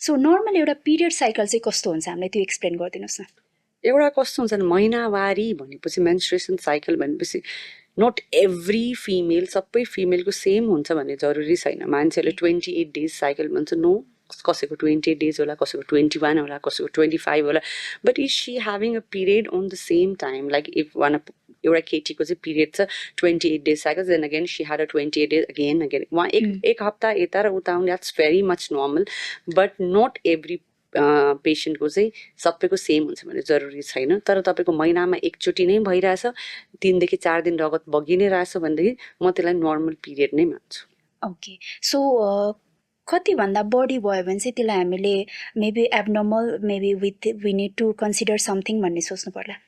So normal एउटा period cycle चाहिँ कस्तो हुन्छ हामीलाई त्यो एक्सप्लेन गरिदिनुहोस् न। एउटा कस्तो हुन्छ भने महिनावारी भनेपछि मेन्स्ट्रुएसन साइकल भनेपछि नट एभ्री फिमेल सबै फिमेलको सेम हुन्छ भन्ने जरुरी छैन। मान्छेहरूले 28 डेज साइकल भन्छ, नो, कसैको 28 डेज होला, कसैको 21 होला, कसैको 25 होला, but is she having a period on the same time? Like if एउटा केटीको चाहिँ पिरियड छ 28 days cycle, then again she had a 28 days again उहाँ एक हप्ता यता र उता आउने, that's very much normal, but not every पेसेन्टको चाहिँ सबैको सेम हुन्छ भने जरुरी छैन। तर तपाईँको महिनामा एकचोटि नै भइरहेछ, 3 देखि 4 दिन रगत बगि नै रहेछ भनेदेखि म त्यसलाई नर्मल पिरियड नै मान्छु। ओके, सो कतिभन्दा बढी भयो भने चाहिँ त्यसलाई हामीले maybe abnormal, maybe we need to consider something भन्ने सोच्नु पर्ला।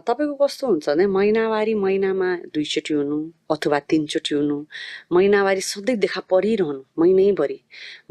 तपाईँको कस्तो हुन्छ भने महिनावारी महिनामा 2 चोटि हुनु अथवा 3 चोटि हुनु, महिनावारी सधैँ देखा परिरहनु महिनैभरि,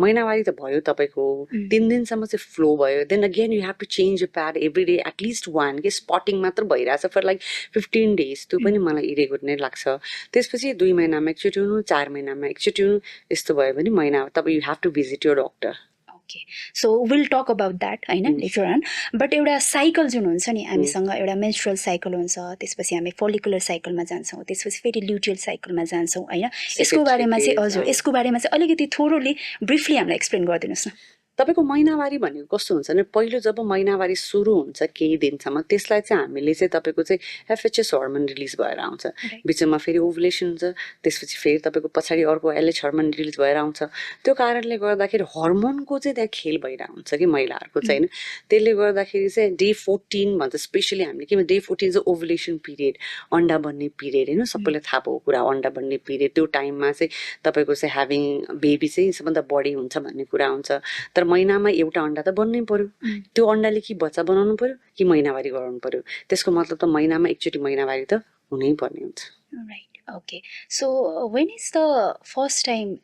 महिनावारी त भयो तपाईँको 3 दिनसम्म चाहिँ फ्लो भयो, then again you have to change your pad every day at least 1 के स्पटिङ मात्र भइरहेछ फर लाइक 15 डेज, त्यो पनि मलाई इरेगुलर नै लाग्छ। त्यसपछि 2 महिनामा एकचोटि हुनु, 4 महिनामा एकचोटि हुनु, यस्तो भयो भने महिना तपाईँ you have to visit your doctor. Okay, so will talk about that होइन लेटर अन। बट एउटा साइकल जुन हुन्छ नि, हामीसँग एउटा मेन्स्ट्रुअल साइकल हुन्छ, त्यसपछि हामी फोलिकुलर साइकलमा जान्छौँ, त्यसपछि फेरि ल्युटियल साइकलमा जान्छौँ होइन। यसको बारेमा चाहिँ हजुर, यसको बारेमा चाहिँ अलिकति थोरोली ब्रिफली हामीलाई एक्सप्लेन गरिदिनुहोस् न। तपाईँको महिनावारी भनेको कस्तो हुन्छ भने पहिलो जब महिनावारी सुरु हुन्छ केही दिनसम्म, त्यसलाई चाहिँ हामीले चाहिँ तपाईँको चाहिँ एफएचएस हर्मोन रिलिज भएर आउँछ, बिचमा फेरि ओभुलेसन हुन्छ, त्यसपछि फेरि तपाईँको पछाडि अर्को एलएच हर्मोन रिलिज भएर आउँछ। त्यो कारणले गर्दाखेरि हर्मोनको चाहिँ त्यहाँ खेल भइरहेको हुन्छ कि महिलाहरूको चाहिँ होइन। त्यसले गर्दाखेरि चाहिँ डे 14 भन्छ स्पेसली हामीले, कि डे 14 चाहिँ ओभुलेसन पिरियड, अन्डा बन्ने पिरियड होइन, सबैलाई थाहा भएको कुरा अन्डा बन्ने पिरियड। त्यो टाइममा चाहिँ तपाईँको चाहिँ ह्याभिङ बेबी चाहिँ सबभन्दा बढी हुन्छ भन्ने कुरा हुन्छ। तर महिनामा एउटा अन्डा त बन्नै पर्यो, त्यो अन्डाले कि बच्चा बनाउनु पर्यो कि महिनावारी गराउनु पर्यो, त्यसको मतलब त महिनामा एकचोटि महिनावारी त हुनै पर्ने हुन्छ। Right, okay, so when is the first time,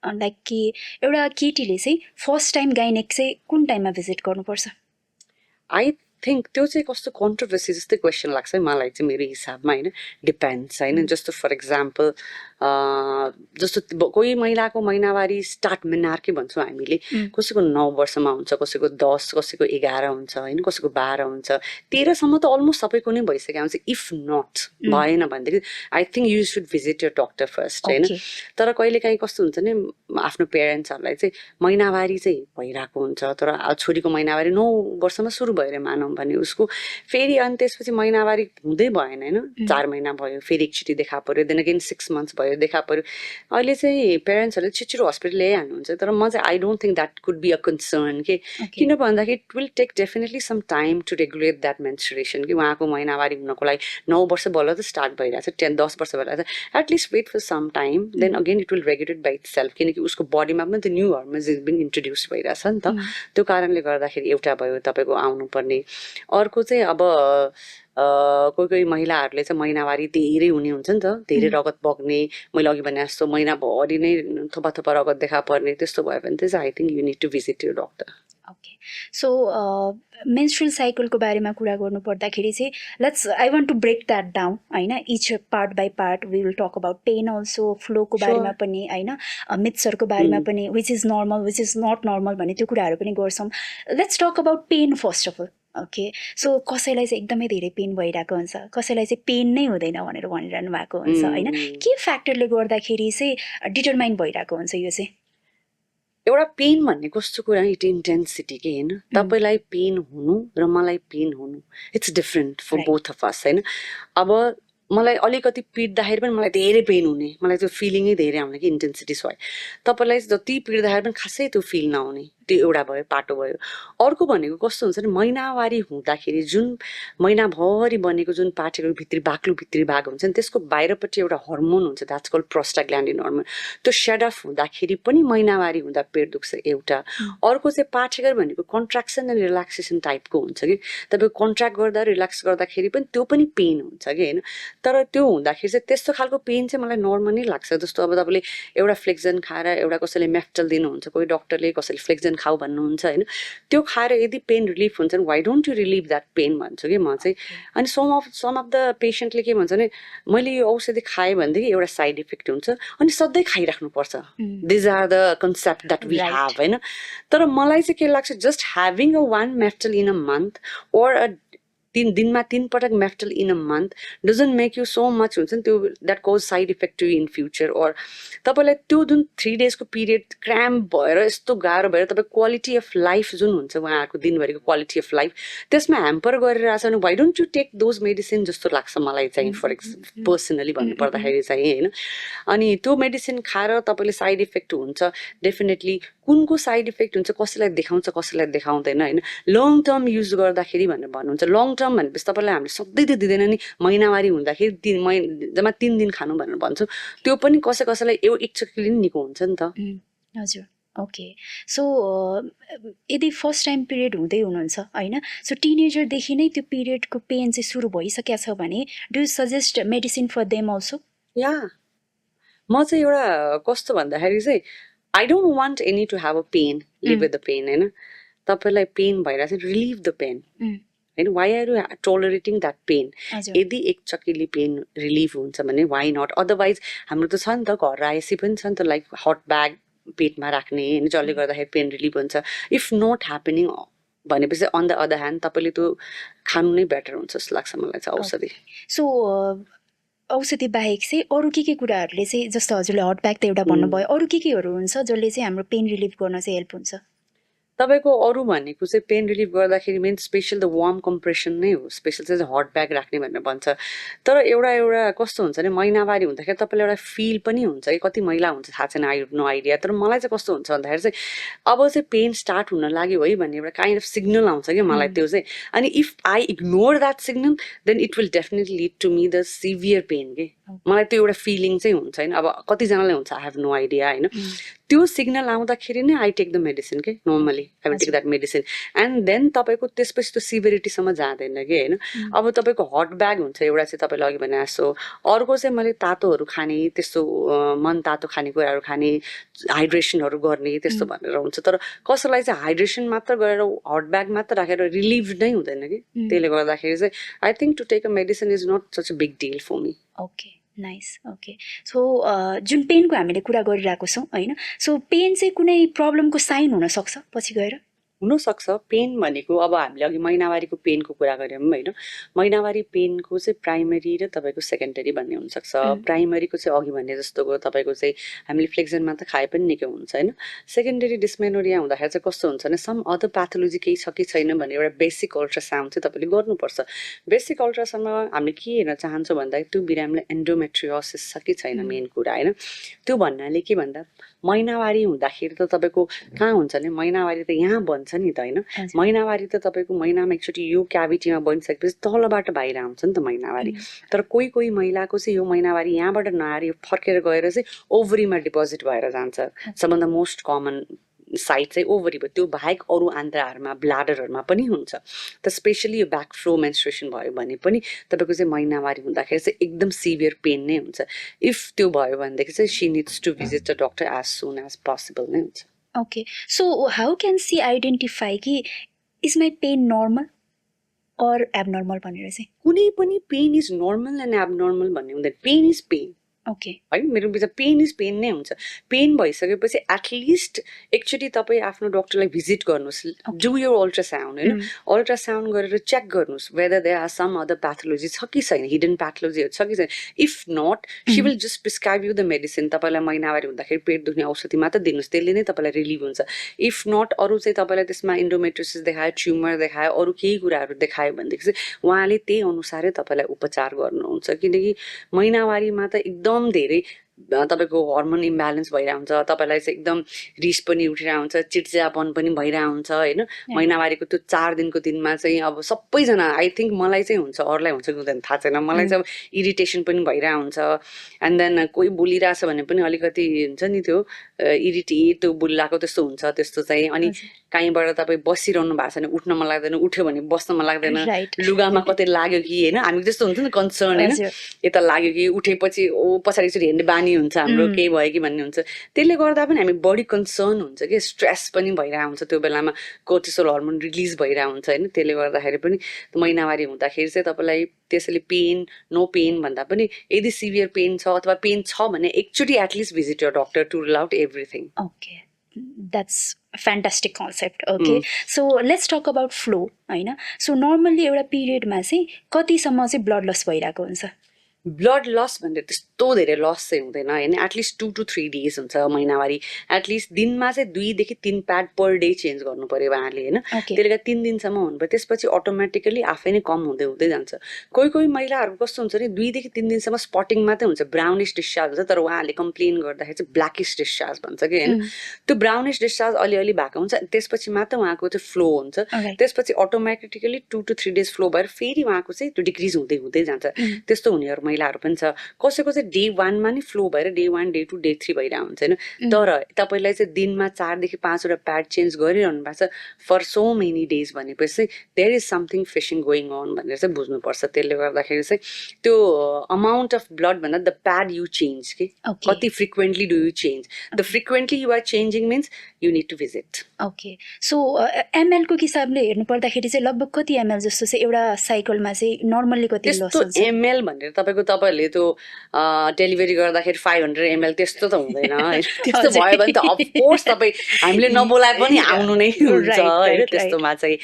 like कि एउटा केटीले चाहिँ फर्स्ट टाइम गाइनेक चाहिँ कुन टाइममा भिजिट गर्नुपर्छ? आई थिङ्क त्यो चाहिँ कस्तो कन्ट्रोभर्सी जस्तै क्वेसन लाग्छ है मलाई चाहिँ, मेरो हिसाबमा होइन, डिपेन्ड्स होइन। जस्तो फर इक्जाम्पल जस्तो कोही महिलाको महिनावारी स्टार्ट मिनार्कै भन्छौँ हामीले, कसैको 9 वर्षमा हुन्छ, कसैको 10, कसैको 11 हुन्छ होइन, कसैको 12 हुन्छ, 13सम्म त अलमोस्ट सबैको नै भइसकेको हुन्छ। इफ नट भएन भनेदेखि I think you should visit your doctor first होइन। तर कहिलेकाहीँ कस्तो हुन्छ भने आफ्नो पेरेन्ट्सहरूलाई चाहिँ महिनावारी चाहिँ भइरहेको हुन्छ, तर छोरीको महिनावारी 9 वर्षमा सुरु भयो अरे मानौँ भने उसको, फेरि अनि त्यसपछि महिनावारी हुँदै भएन होइन, 4 महिना भयो, फेरि एकचोटि देखा पर्यो, देन अगेन 6 मन्थ्स भयो, देखा पर्यो। अहिले चाहिँ पेरेन्ट्सहरूले छिटो हस्पिटल ल्याइहाल्नुहुन्छ, तर म चाहिँ I don't think that could be a concern के, किन भन्दाखेरि it will take definitely some time to regulate that menstruation कि उहाँको महिनावारी हुनको लागि 9 वर्ष बल्ल त स्टार्ट भइरहेछ, 10-10 वर्ष भइरहेछ, at least wait for some time, then again it will regulate by itself, किनकि उसको बडीमा पनि त new hormones is been introduce भइरहेछ नि त। त्यो कारणले गर्दाखेरि एउटा भयो तपाईँको आउनुपर्ने। अर्को चाहिँ अब कोही कोही महिलाहरूले चाहिँ महिनावारी धेरै हुने हुन्छ नि त, धेरै रगत बग्ने, मैले अघि भने जस्तो महिनाभरि नै थोपा थोपा रगत देखा पर्ने, त्यस्तो भयो भने चाहिँ I think you need to visit your doctor. Okay, so menstrual साइकलको बारेमा कुरा गर्नु पर्दाखेरि चाहिँ let's, I want to break that down होइन, each part by part we will talk about pain also, फ्लोको बारेमा पनि होइन, मिथ्सहरूको बारेमा पनि, which is normal which is not normal भन्ने त्यो कुराहरू पनि गर्छौँ। Let's talk about pain first of all. Okay, so कसैलाई चाहिँ एकदमै धेरै पेन भइरहेको हुन्छ, कसैलाई चाहिँ पेन नै हुँदैन भनेर भनिरहनु भएको हुन्छ होइन। के फ्याक्टरले गर्दाखेरि चाहिँ डिटरमाइन भइरहेको हुन्छ यो चाहिँ? एउटा पेन भन्ने कस्तो कुरा, इट इन्टेन्सिटी के होइन, तपाईँलाई पेन हुनु र मलाई पेन हुनु it's different for both of us होइन। अब मलाई अलिकति पिट्दाखेरि पनि मलाई धेरै पेन हुने, मलाई त्यो फिलिङै धेरै आउने कि इन्टेन्सिटी छ। तपाईँलाई जति पिट्दाखेरि पनि खासै त्यो फिल नहुने, त्यो एउटा भयो, पाटो भयो। अर्को भनेको कस्तो हुन्छ भने महिनावारी हुँदाखेरि जुन महिनाभरि बनेको जुन पाठेको भित्री बाक्लो भित्री भाग हुन्छ नि, त्यसको बाहिरपट्टि एउटा हर्मोन हुन्छ, द्याट्स कल्ड प्रोस्टाग्ल्यान्डिन हर्मोन। त्यो सेड अफ हुँदाखेरि पनि महिनावारी हुँदा पेट दुख्छ एउटा। अर्को चाहिँ पाठेकर भनेको कन्ट्राक्सन एन्ड रिल्याक्सेसन टाइपको हुन्छ कि, तपाईँको कन्ट्र्याक्ट गर्दा रिल्याक्स गर्दाखेरि पनि त्यो पनि पेन हुन्छ कि होइन। तर त्यो हुँदाखेरि चाहिँ त्यस्तो खालको पेन चाहिँ मलाई नर्मली लाग्छ। जस्तो अब तपाईँले एउटा फ्लेक्जन खाएर, एउटा कसैले मेफ्टल दिनुहुन्छ, कोही डक्टरले कसैले फ्लेक्जन खाऊ भन्नुहुन्छ होइन त्यो खाएर यदि पेन रिलिफ हुन्छ why don't you relieve that pain भन्छु कि म चाहिँ अनि सम अफ द पेसेन्टले के भन्छ भने मैले यो औषधि खाएँ भनेदेखि एउटा साइड इफेक्ट हुन्छ अनि सधैँ खाइराख्नुपर्छ these are the concept that we have होइन तर मलाई चाहिँ के लाग्छ just having a one Meftal in a month or a दिनमा 3 पटक Meftal in a month doesn't make you so much हुन्छ नि त्यो that cause side effect to in future or तपाईँलाई त्यो जुन 3 डेजको पिरियड क्राम्प भएर यस्तो गाह्रो भएर तपाईँ क्वालिटी अफ लाइफ जुन हुन्छ उहाँहरूको दिनभरिको क्वालिटी अफ लाइफ त्यसमा ह्याम्पर गरिरहेछ भने why don't you take those medicine जस्तो लाग्छ मलाई चाहिँ फर पर्सनली भन्नुपर्दाखेरि चाहिँ होइन अनि त्यो मेडिसिन खाएर तपाईँले साइड इफेक्ट हुन्छ डेफिनेटली कुनको साइड इफेक्ट हुन्छ कसैलाई देखाउँछ कसैलाई देखाउँदैन होइन लङ टर्म युज गर्दाखेरि भनेर भन्नुहुन्छ लङ टर्म भनेपछि तपाईँलाई हामीले सधैँ त दिँदैन नि महिनावारी हुँदाखेरि जम्मा 3 दिन खानु भनेर भन्छौँ त्यो पनि कसैलाई एकचोटि निको हुन्छ नि त हजुर ओके सो यदि फर्स्ट टाइम पिरियड हुँदै हुनुहुन्छ होइन सो टिनेजरदेखि नै त्यो पिरियडको पेन चाहिँ सुरु भइसकेको छ भने do you suggest medicine for them also या म चाहिँ एउटा कस्तो भन्दाखेरि चाहिँ I don't want any to have a pain live with the pain होइन तपाईँलाई पेन भइरहेको छ रिलिभ द पेन होइन why are you tolerating that pain यदि एक चक्कीले पेन रिलिभ हुन्छ भने वाइ नट अदरवाइज हाम्रो त छ नि त घर आएपछि पनि छ नि त लाइक हट ब्याग पेटमा राख्ने होइन जसले गर्दाखेरि पेन रिलिभ हुन्छ इफ नट ह्यापनिङ भनेपछि अन द अदर ह्यान्ड तपाईँले त्यो खानु नै बेटर हुन्छ जस्तो लाग्छ मलाई चाहिँ औषधि सो औषधि बाहेक चाहिँ अरू के कुराहरूले चाहिँ जस्तो हजुरले हट ब्याग त एउटा भन्नुभयो अरू केहरू हुन्छ जसले चाहिँ हाम्रो पेन रिलिभ गर्न चाहिँ हेल्प हुन्छ तपाईँको अरू भनेको चाहिँ पेन रिलिभ गर्दाखेरि main special the warm compression नै हो स्पेसल चाहिँ हट ब्याग राख्ने भनेर भन्छ तर एउटा कस्तो हुन्छ भने महिनावारी हुँदाखेरि तपाईँलाई एउटा फिल पनि हुन्छ कि कति मैला हुन्छ थाहा छैन आई नो आइडिया तर मलाई चाहिँ कस्तो हुन्छ भन्दाखेरि चाहिँ अब चाहिँ पेन स्टार्ट हुन लाग्यो है भन्ने एउटा काइन्ड अफ सिग्नल आउँछ कि मलाई त्यो चाहिँ अनि if I ignore that signal then it will definitely lead to me the severe pain के मलाई त्यो एउटा फिलिङ चाहिँ हुन्छ होइन अब कतिजनालाई हुन्छ आई हेभ नो आइडिया होइन त्यो सिग्नल आउँदाखेरि नै आई टेक द मेडिसिन के normally I will take that medicine and then तपाईँको त्यसपछि त्यो सिभिरिटीसम्म जाँदैन कि होइन अब तपाईँको हट ब्याग हुन्छ एउटा चाहिँ तपाईँले अघि भने जस्तो अर्को चाहिँ मैले तातोहरू खाने त्यस्तो मन तातो खाने कुराहरू खाने हाइड्रेसनहरू गर्ने त्यस्तो भनेर हुन्छ तर कसैलाई चाहिँ हाइड्रेसन मात्र गरेर हट ब्याग मात्र राखेर रिलिभ नै हुँदैन कि त्यसले गर्दाखेरि चाहिँ I think to take a medicine is not such a big deal for me okay nice okay so जुन पेनको हामीले कुरा गरिरहेको छौँ होइन सो पेन चाहिँ कुनै प्रब्लमको साइन हुनसक्छ पछि गएर हुनसक्छ पेन भनेको अब हामीले अघि महिनावारीको पेनको कुरा गऱ्यौँ होइन महिनावारी पेनको चाहिँ प्राइमरी र तपाईँको सेकेन्डरी भन्ने हुनसक्छ प्राइमरीको चाहिँ अघि भने जस्तोको तपाईँको चाहिँ हामीले फ्लेक्जनमा त खाए पनि निकै हुन्छ होइन सेकेन्डरी डिस्मेनोरिया हुँदाखेरि चाहिँ कस्तो हुन्छ भने सम अदर प्याथोलोजी केही छ कि छैन भने एउटा बेसिक अल्ट्रासाउन्ड चाहिँ तपाईँले गर्नुपर्छ बेसिक अल्ट्रासाउन्डमा हामीले के हेर्न चाहन्छौँ भन्दाखेरि त्यो बिरामीलाई एन्डोमेट्रियोसिस छ कि छैन मेन कुरा होइन त्यो भन्नाले के भन्दा महिनावारी हुँदाखेरि त तपाईँको कहाँ हुन्छ भने महिनावारी त यहाँ बन्छ नि त होइन महिनावारी त तपाईँको महिनामा एकचोटि यो क्याभिटीमा बनिसकेपछि तलबाट बाहिर आउँछ नि त महिनावारी तर कोही महिलाको चाहिँ यो महिनावारी यहाँबाट नआएर यो फर्केर गएर चाहिँ ओभरीमा डिपोजिट भएर जान्छ सबभन्दा मोस्ट कमन साइड चाहिँ ओभरी भयो त्यो बाहेक अरू आन्द्राहरूमा ब्ल्याडरहरूमा पनि हुन्छ त स्पेसली यो ब्याक फ्लो मेन्स्ट्रुएसन भयो भने पनि तपाईँको चाहिँ महिनावारी हुँदाखेरि चाहिँ एकदम सिभियर पेन नै हुन्छ इफ त्यो भयो भनेदेखि चाहिँ she needs to visit the doctor as soon as possible नै हुन्छ okay so how can she identify कि is my pain normal or abnormal भनेर चाहिँ कुनै पनि pain is normal and abnormal भन्ने हुँदैन पेन इज पेन ओके है मेरो विचार पेन इज पेन नै हुन्छ पेन भइसकेपछि एटलिस्ट एकचोटि तपाईँ आफ्नो डक्टरलाई भिजिट गर्नुहोस् डु यो अल्ट्रासाउन्ड होइन अल्ट्रासाउन्ड गरेर चेक गर्नुहोस् whether there are some other pathology छ कि छैन हिडन प्याथोलोजीहरू छ कि छैन if not she will just prescribe you the medicine तपाईँलाई महिनावारी हुँदाखेरि पेट दुख्ने औषधि मात्र दिनुहोस् त्यसले नै तपाईँलाई रिलिभ हुन्छ इफ नट अरू चाहिँ तपाईँलाई त्यसमा इन्डोमेट्रियोसिस देखायो ट्युमर देखायो अरू केही कुराहरू देखायो भनेदेखि चाहिँ उहाँले त्यही अनुसारै तपाईँलाई उपचार गर्नुहुन्छ किनकि महिनावारीमा त एकदम धेरै तपाईँको हर्मोन इम्ब्यालेन्स भइरहेको हुन्छ तपाईँलाई चाहिँ एकदम रिस पनि उठिरहेको हुन्छ चिडचिडापन पनि भइरहेको हुन्छ होइन महिनावारीको त्यो 4 दिनको दिनमा चाहिँ अब सबैजना आई थिङ्क मलाई चाहिँ हुन्छ अरूलाई हुन्छ कि हुँदैन थाहा छैन मलाई चाहिँ अब इरिटेसन पनि भइरहेको हुन्छ एन्ड देन कोही बोलिरहेछ भने पनि अलिकति हुन्छ नि त्यो इरिटेट त्यो बोलिरहेको त्यस्तो हुन्छ त्यस्तो चाहिँ अनि कहीँबाट तपाईँ बसिरहनु भएको छ भने उठ्न मन लाग्दैन उठ्यो भने बस्न मन लाग्दैन लुगामा कतै लाग्यो कि होइन हामी त्यस्तो हुन्छ नि कन्सर्न होइन यता लाग्यो कि उठेपछि पछाडि हेर्ने बानी पनि हुन्छ हाम्रो केही भयो कि भन्ने हुन्छ त्यसले गर्दा पनि हामी बढी कन्सर्न हुन्छ कि स्ट्रेस पनि भइरहेको हुन्छ त्यो बेलामा कोर्टिसोल हर्मोन रिलिज भइरहेको हुन्छ होइन त्यसले गर्दाखेरि पनि महिनावारी हुँदाखेरि चाहिँ तपाईँलाई त्यसैले पेन नो पेन भन्दा पनि यदि सिभियर पेन छ अथवा पेन छ भने एकचोटि at least visit your doctor to rule out everything Okay, that's a fantastic concept. Okay, so let's talk about flow. होइन सो नर्मल्ली एउटा पिरियडमा चाहिँ कतिसम्म चाहिँ ब्लड लस भइरहेको हुन्छ ब्लड लस भनेर त्यस्तो धेरै लस चाहिँ हुँदैन होइन एटलिस्ट 2 to 3 days हुन्छ महिनावारी एटलिस्ट दिनमा चाहिँ 2 देखि 3 प्याड पर डे चेन्ज गर्नु पर्यो उहाँले होइन Okay. त्यसले गर्दा 3 दिनसम्म हुनुभयो त्यसपछि अटोमेटिकली आफै नै कम हुँदै हुँदै जान्छ कोही कोही महिलाहरूको कस्तो हुन्छ नि 2 देखि 3 दिनसम्म स्पटिङ मात्रै हुन्छ ब्राउनिस डिस्चार्ज हुन्छ तर उहाँले कम्प्लेन गर्दाखेरि चाहिँ ब्ल्याकिस डिस्चार्ज भन्छ कि होइन त्यो ब्राउनिस डिस्चार्ज अलिअलि भएको हुन्छ त्यसपछि मात्र उहाँको चाहिँ फ्लो हुन्छ Alright. त्यसपछि अटोमेटिकली 2 to 3 days फ्लो भएर फेरि उहाँको चाहिँ त्यो डिक्रिज हुँदै हुँदै जान्छ त्यस्तो हुनेहरू महिलाहरू पनि छ कसैको चाहिँ डे 1 मा नि फ्लो भएर डे 1 डे 2 डे 3 भइरहेको हुन्छ होइन तर तपाईँलाई चाहिँ दिनमा 4 देखि 5 वटा प्याड चेन्ज गरिरहनु भएको छ फर सो मेनी डेज भनेपछि there is something fishing going on भनेर चाहिँ बुझ्नुपर्छ त्यसले गर्दाखेरि चाहिँ त्यो अमाउन्ट अफ ब्लड भन्दा द प्याड यु चेन्ज कि Okay. कति frequently do you change the frequently you are changing means you need to visit okay so एमएलको हिसाबले हेर्नु पर्दाखेरि चाहिँ लगभग कति एमएल जस्तो चाहिँ एउटा साइकलमा चाहिँ नर्मल्ली कति लस त्यस्तो हुन्छ एमएल भनेर तपाईँहरूले त्यो डेलिभरी गर्दाखेरि 500 ml त्यस्तो त हुँदैन होइन त्यस्तो भयो भने त अफकोर्स तपाईँ हामीले नबोलाए पनि आउनु नै हुन्छ Right, होइन right, त्यस्तोमा चाहिँ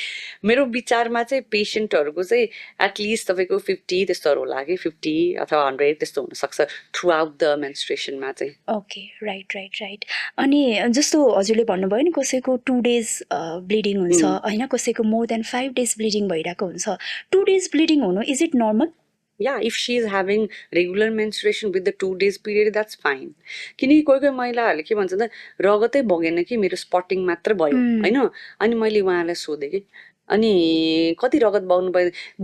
मेरो विचारमा चाहिँ पेसेन्टहरूको चाहिँ एटलिस्ट तपाईँको 50 त्यस्तोहरू होला कि 50 अथवा 100 त्यस्तो हुनसक्छ थ्रु आउट द मेन्स्ट्रुएसनमा चाहिँ ओके राइट अनि जस्तो हजुरले भन्नुभयो नि कसैको 2 days ब्लिडिङ हुन्छ होइन कसैको मोर देन 5 days ब्लिडिङ भइरहेको हुन्छ 2 days ब्लिडिङ हुनु is it normal Yeah, if she is having regular menstruation with the 2 days period, that's fine. किनकि कोही कोही महिलाहरूले के भन्छ त रगतै बगेन कि मेरो स्पटिङ मात्र भयो होइन अनि मैले उहाँलाई सोधेँ कि अनि कति रगत बग्नु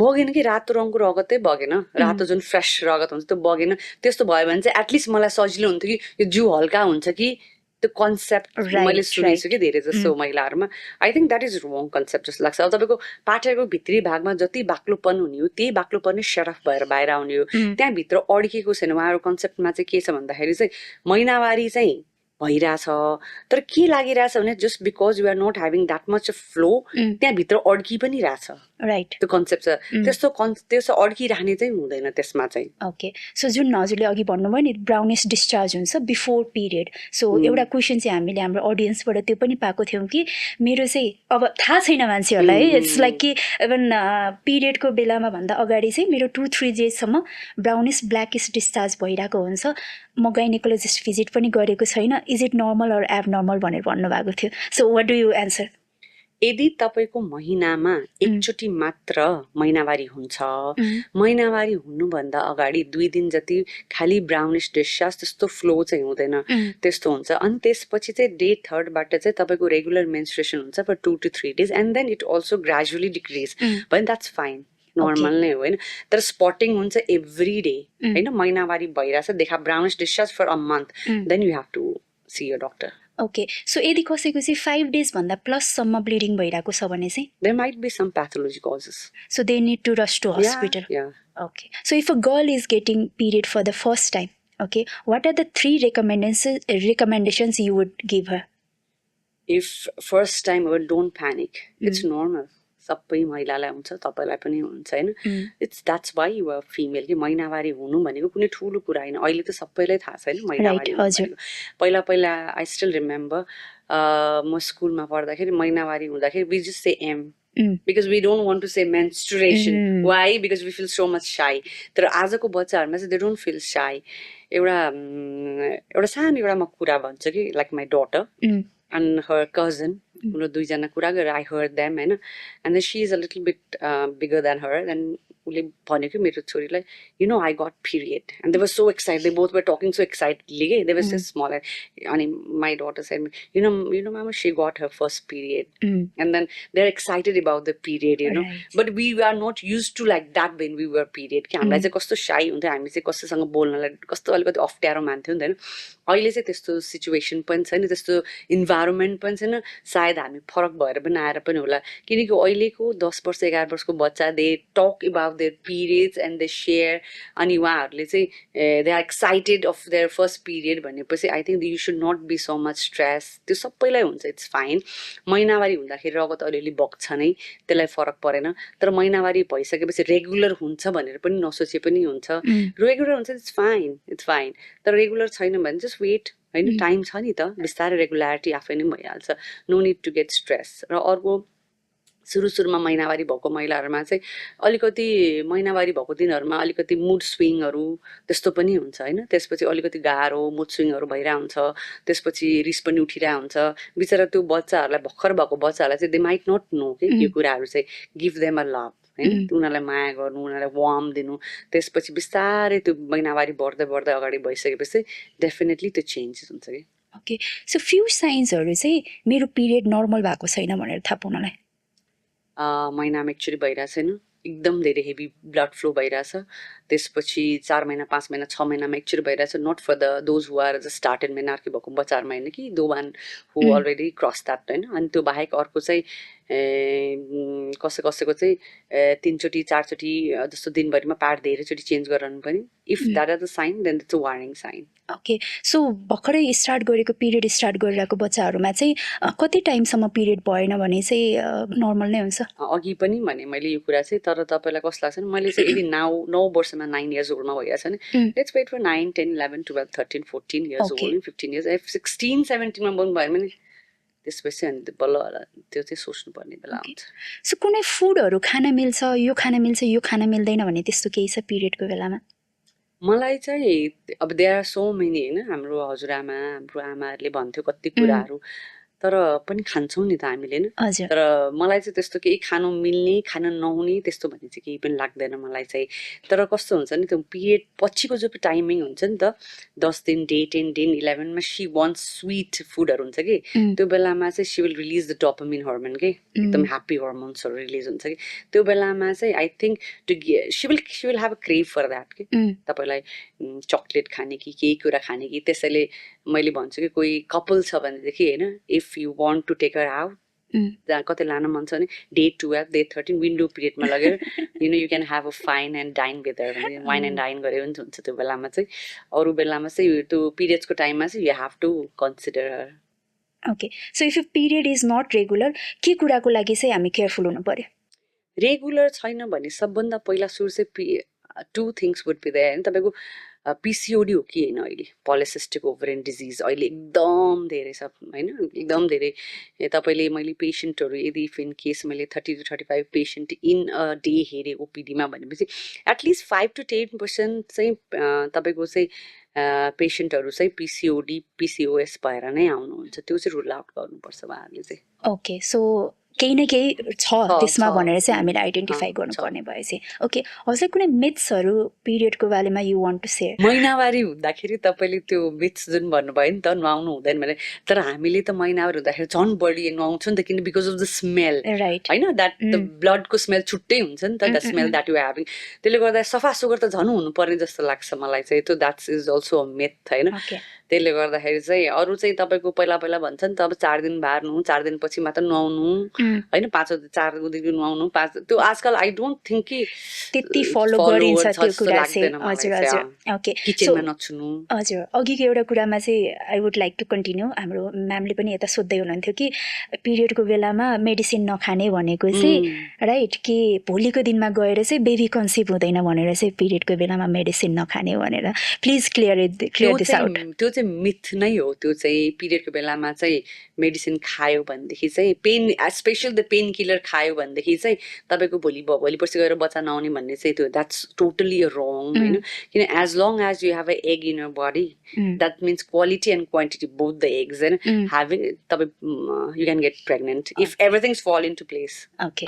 बगेन कि रातो रङको रगतै बगेन रातो जुन फ्रेस रगत हुन्छ त्यो बगेन त्यस्तो भयो भने चाहिँ एटलिस्ट मलाई सजिलो हुन्थ्यो कि यो जिउ हल्का हुन्छ कि त्यो कन्सेप्ट मैले सुनेछु कि धेरै जस्तो महिलाहरूमा I think that is wrong concept जस्तो लाग्छ अब तपाईँको पाठेको भित्री भागमा जति बाक्लोपन हुने हो त्यही बाक्लोपन नै सेट अफ भएर बाहिर आउने हो त्यहाँभित्र अड्किएको छैन उहाँहरूको कन्सेप्टमा चाहिँ के छ भन्दाखेरि चाहिँ महिनावारी चाहिँ भइरहेछ तर के लागिरहेछ भने just because you are not having that much of flow त्यहाँभित्र अड्की पनि रहेछ राइट त्यो कन्सेप्ट छ त्यस्तो अड्किरहने चाहिँ हुँदैन त्यसमा चाहिँ ओके सो जुन हजुरले अघि भन्नुभयो नि ब्राउनिस डिस्चार्ज हुन्छ बिफोर पिरियड सो एउटा क्वेसन चाहिँ हामीले हाम्रो अडियन्सबाट त्यो पनि पाएको थियौँ कि मेरो चाहिँ अब थाहा छैन मान्छेहरूलाई है इट्स लाइक कि इभन पिरियडको बेलामा भन्दा अगाडि चाहिँ मेरो 2-3 डेजसम्म ब्राउनिस ब्ल्याकिस डिस्चार्ज भइरहेको हुन्छ म गाइनेकोलोजिस्ट भिजिट पनि गरेको छैन is it normal or abnormal भनेर भन्नुभएको थियो so what do you answer यदि तपाईँको महिनामा एकचोटि मात्र महिनावारी हुन्छ महिनावारी हुनुभन्दा अगाडि 2 दिन जति खालि ब्राउनिस डिस्चार्ज त्यस्तो फ्लो चाहिँ हुँदैन त्यस्तो हुन्छ अनि त्यसपछि चाहिँ डे 3बाट चाहिँ तपाईँको रेगुलर मेन्स्ट्रुएसन हुन्छ for 2 to 3 days and then it also gradually decrease भने द्याट्स फाइन नर्मल नै हो होइन तर स्पटिङ हुन्छ एभ्री डे होइन महिनावारी भइरहेछ देखा brownish discharge for a month then you have to see your doctor okay so यदि कसैको चाहिँ 5 days भन्दा प्लससम्म ब्लिडिङ भइरहेको छ भने चाहिँ there might be some pathology causes so they need to rush to hospital Okay. So if a girl is getting period for the first time, okay, what are the 3 recommendations you would give her? If first time, don't panic. It's normal. सबै महिलालाई हुन्छ तपाईलाई पनि हुन्छ हैन it's that's why you are female कि महिनावारी हुनु भनेको कुनै ठुलो कुरा हैन अहिले त सबैलाई थाहा छ हैन महिनावारी पहिला पहिला आई स्टिल रिमेम्बर म स्कुलमा पढ्दाखेरि महिनावारी हुँदाखेरि we just say um because we don't want to say menstruation. Why? Because we feel so much shy. तर आजको बच्चाहरुमा चाहिँ they don't feel shy. एउटा सानो एउटा म कुरा भन्छु कि like my daughter and her cousin. उनीहरु दुईजना कुरा गरेर I heard them हैन and then she is a little bit bigger than her and उले भन्यो कि मेरो छोरीलाई you know I got period and they were so excited, they both were talking so excitedly, they were so small and my daughter said you know mama she got her first period and then they're excited about the period, you know, but we are not used to like that when we were period कि हामीलाई चाहिँ कस्तो shy हुन्थ्यो हामी चाहिँ कसैसँग बोल्नलाई कस्तो अलिकति अप्ठ्यारो मान्थ्यो नि हैन अहिले चाहिँ त्यस्तो सिचुएसन पनि छैन, त्यस्तो इन्भाइरोमेन्ट पनि छैन, सायद हामी फरक भएर पनि आएर पनि होला। किनकि अहिलेको 10 वर्ष 11 वर्षको बच्चा they talk about their periods and they share, अनि उहाँहरूले चाहिँ they are excited of their first period भनेपछि I think you should not be so much stress. त्यो सबैलाई हुन्छ, इट्स फाइन। महिनावारी हुँदाखेरि रगत अलिअलि बग्छ नै, त्यसलाई फरक परेन। तर महिनावारी भइसकेपछि रेगुलर हुन्छ भनेर पनि नसोचे पनि हुन्छ। रेगुलर हुन्छ इट्स फाइन, तर रेगुलर छैन भने जस्ट वेट, होइन, टाइम छ नि त, बिस्तारै रेगुल्यारिटी आफै नै भइहाल्छ। No need to get stress. र अर्को, सुरुमा महिनावारी भएको महिलाहरूमा चाहिँ अलिकति महिनावारी भएको दिनहरूमा अलिकति मुड स्विङहरू त्यस्तो पनि हुन्छ, होइन। त्यसपछि अलिकति गाह्रो मुड स्विङहरू भइरहेको हुन्छ, त्यसपछि रिस पनि उठिरहेको हुन्छ। बिचरा त्यो बच्चाहरूलाई, भर्खर भएको बच्चाहरूलाई चाहिँ दे माइट नट नो कि यो कुराहरू चाहिँ। गिभ देम अ लभ, होइन, उनीहरूलाई माया गर्नु, उनीहरूलाई वार्म दिनु। त्यसपछि बिस्तारै त्यो महिनावारी बढ्दै अगाडि भइसकेपछि डेफिनेटली त्यो चेन्जेस हुन्छ कि। ओके, सो फ्यु साइन्सहरू चाहिँ मेरो पिरियड नर्मल भएको छैन भनेर थाहा पाउनलाई? महिनामा एक्चुअली भइरहेको छैन, एकदम धेरै हेभी ब्लड फ्लो भइरहेछ। त्यसपछि 4 महिना 5 महिना 6 महिनामा एक्चुअली भइरहेछ। Not for those who are just started menarche भएको बच्चाहरूमा होइन कि, those one who already cross that, होइन। अनि त्यो बाहेक अर्को चाहिँ कसैको चाहिँ 3 चोटि 4 चोटि जस्तो दिनभरिमा प्याड धेरैचोटि चेन्ज गराउनु पनि। If that are the sign then it's a warning sign. Okay, so भर्खरै स्टार्ट गरेको पिरियड स्टार्ट गरिरहेको बच्चाहरूमा चाहिँ कति टाइमसम्म पिरियड भएन भने चाहिँ नर्मल नै हुन्छ? अघि पनि भने मैले यो कुरा चाहिँ, तर तपाईँलाई कस्तो लाग्छ भने मैले चाहिँ यदि 9 वर्षमा 9 इयर्स ओल्डमा भइरहेको छ भने let's wait for 9, 10, 11, 12, 13, 14 years old, 15 years, 16, 17मा बन्द भयो भने त्यसपछि अनि बल्ल त्यो चाहिँ सोच्नुपर्ने बेला हुन्छ। सो कुनै फुडहरू खान मिल्छ, यो खान मिल्छ, यो खान मिल्दैन भने त्यस्तो केही छ पिरियडको बेलामा? मलाई चाहिँ अब देयर आर सो मेनी, होइन। हाम्रो हजुरआमा, हाम्रो आमाहरूले भन्थ्यो कति कुराहरू, तर पनि खान्छौँ नि त हामीले, होइन। हजुर। तर मलाई चाहिँ त्यस्तो केही खानु मिल्ने खान नहुने त्यस्तो भन्ने चाहिँ केही पनि लाग्दैन मलाई चाहिँ। तर कस्तो हुन्छ नि, त्यो पिरियड पछिको जो टाइमिङ हुन्छ नि त, 10 दिन, डे 10, डे 11मा सी वान्ट्स स्विट फुडहरू हुन्छ कि, त्यो बेलामा चाहिँ she will release the dopamine hormone के, एकदम ह्याप्पी हर्मोन्सहरू रिलिज हुन्छ कि। त्यो बेलामा चाहिँ I think she will have a crave for that कि। तपाईँलाई चक्लेट खाने कि केही कुरा खाने कि। त्यसैले मैले भन्छु कि कोही कपल छ भनेदेखि, होइन, if you want to take her out, जहाँ कतै लान मन छ भने डे 12, डे 13 विन्डो पिरियडमा लगेर you can have a fine and डाइन विथ हर, वाइन एन्ड डाइन गरे पनि हुन्छ त्यो बेलामा चाहिँ। अरू बेलामा चाहिँ त्यो पिरियड्सको टाइममा चाहिँ you have to consider her. Okay, so if period is not regular, के कुराको लागि चाहिँ हामी केयरफुल हुनु पर्यो? रेगुलर छैन भने सबभन्दा पहिला सुरु चाहिँ 2 थिङ्स वुड बी देयर, होइन। तपाईँको पिसिओडी हो कि होइन, अहिले पोलिसिस्टिक ओभरियन डिजिज अहिले एकदम धेरै छ, होइन, एकदम धेरै। तपाईँले, मैले पेसेन्टहरू यदि इफ इन केस मैले 30 to 35 patient in a day हेरेँ ओपिडीमा भनेपछि एटलिस्ट 5 to 10% चाहिँ तपाईँको चाहिँ पेसेन्टहरू चाहिँ पिसिओडी पिसिओएस भएर नै आउनुहुन्छ। त्यो चाहिँ रुल आउट गर्नुपर्छ उहाँहरूले चाहिँ। ओके, सो केही न केही छ त्यसमा भनेर चाहिँ हामीले आइडेन्टिफाई गर्नुपर्ने भएपछि। ओके, हजुर कुनै मिथ्सहरू पिरियडको बारेमा यु वान्ट टु सेयर? महिनावारी हुँदाखेरि तपाईँले त्यो मिथ्स जुन भन्नुभयो नि त, नुहाउनु हुँदैन भने, तर हामीले त महिनावारी हुँदाखेरि झन् बढी नुहाउँछौँ नि त, किन because of the smell, right, होइन। द्याट द ब्लडको स्मेल छुट्टै हुन्छ नि त, the smell that you having. त्यसले गर्दा सफा सुग्घर त झन् हुनुपर्ने जस्तो लाग्छ मलाई चाहिँ। त्यो that's is also a myth, होइन। त्यसले गर्दाखेरि चाहिँ अरू चाहिँ तपाईँको पहिला भन्छ नि त, अब 4 दिन बार्नु, 4 दिनपछि मात्र नुहाउनु, होइन, 4 दिन नुहाउनु, 5, त्यो आजकल आई डोन्ट थिङ्क कि त्यति फलो गरिन्छ त्यो कुरा चाहिँ। हजुर हजुर, ओके, किचनमा नछुनु। हजुर, अघिको एउटा कुरामा चाहिँ I would like to continue. हाम्रो म्यामले पनि यता सोध्दै हुनुहुन्थ्यो कि पिरियडको बेलामा मेडिसिन नखाने भनेको चाहिँ राइट, कि भोलिको दिनमा गएर चाहिँ बेबी कन्सिभ हुँदैन भनेर चाहिँ पिरियडको बेलामा मेडिसिन नखाने भनेर। Please clear this out. त्यो चाहिँ मिथ नै हो। त्यो चाहिँ पिरियडको बेलामा चाहिँ मेडिसिन खायो भनेदेखि चाहिँ pain, special the pain killer खायो भनेदेखि चाहिँ तपाईँको भोलि पर्सि गएर बच्चा नआउने भन्ने चाहिँ त्यो द्याट्स टोटली रङ, होइन। किन as long as you have a egg in your body, that means quality and quantity both the eggs, होइन, ह्याभिङ तपाईँ you can get pregnant if everything's fall in to place. Okay.